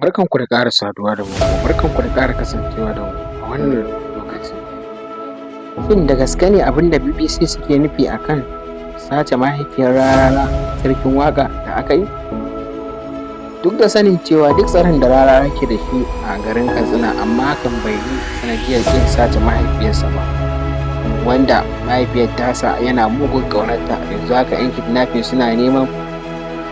Barkanku da ƙara saduwa da mu, barkanku da ƙara kasancewa da mu a wannan lokaci. Shin da gaske ne abin da BBC suke nufi a kan sace mahaifiyar Rarara Sarkin Waƙa da aka yi? Duk da sanin cewa duk tsaron da Rarara ke da shi a garin Katsina, amma hakan bai yi sanadiyyar ƙin sace mahaifiyarsa ba. Wanda mahaifiyar tasa yana mugun ƙaunarta, yanzu haka 'yan kidnapping suna neman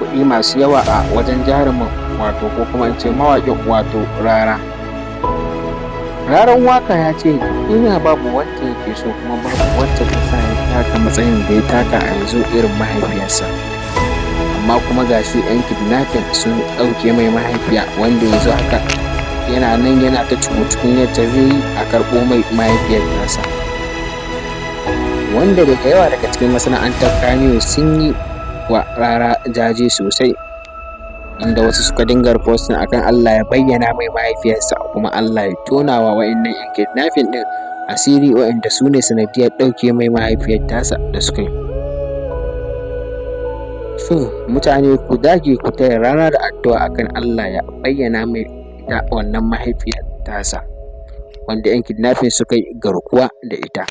kuɗi masu yawa a wajen jarumin, wato ko kuma in ce mawaƙin, wato Rara. Raran Waka ya ce duniya babu wacce yake so kuma babu wacce ta sa ya taka matsayin da ya taka a yanzu irin mahaifiyarsa. Amma kuma ga shi 'yan kidnapping sun ɗauke mai mahaifiya, wanda yanzu haka yana nan yana ta cuku-cukun yadda zai yi a karɓo mai mahaifiyar tasa. Wanda daga yawa daga cikin masana'antar Kannywood sun yi wa Rara jaje sosai, inda wasu suka dinga posting akan Allah ya bayyana mai mahaifiyarsa, kuma Allah ya tona wa wa'innan 'yan kidnapping ɗin asiri, wa'inda su ne sanadiyar ɗauke mai mahaifiyar tasa da suka yi. Shin mutane, ku dage ku taya Rara da addu'a akan Allah ya bayyana mai ita wannan mahaifiyar tasa wanda 'yan kidnapping suka yi garkuwa da ita.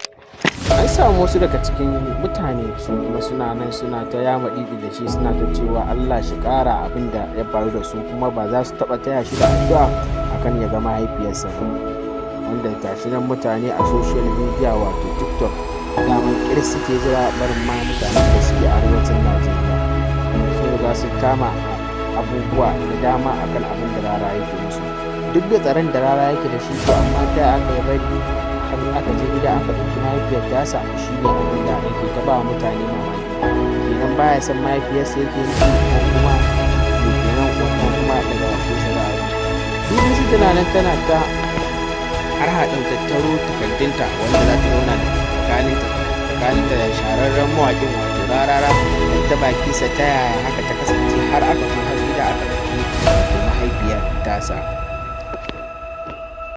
An samu wasu daga cikin mutane su kuma suna nan suna ta yamaɗiɗi da shi, suna ta cewa Allah shi ƙara abin da ya faru da su, kuma ba za su taɓa taya shi da addu'a akan ya ga mahaifiyarsa ba. Wanda gashi nan mutane a social media, wato TikTok, daman ƙirs suke jira, barin ma mutanen da suke arewacin Najeriya. Sun riga sun kama abubuwa da dama akan abin da Rara yake musu. Duk da tsaron da Rara yake da shi, to amma ta aka yi bari har aka je gida aka ɗauki mahaifiyar tasa, shi ne abin da yake ta ba mutane mamaki. Kenan baya son mahaifiyarsa yake nufi, ko kuma me kenan? Wannan kuma daga bakinsa za a ji. BBC tana nan tana ta har haɗin tattaro takardunta wanda za ta zauna da tsakaninta da shahararren mawaƙin, wato Rarara, da ta bakinsa ta yaya haka ta kasance har aka zo har gida aka ɗauki wato mahaifiyar tasa.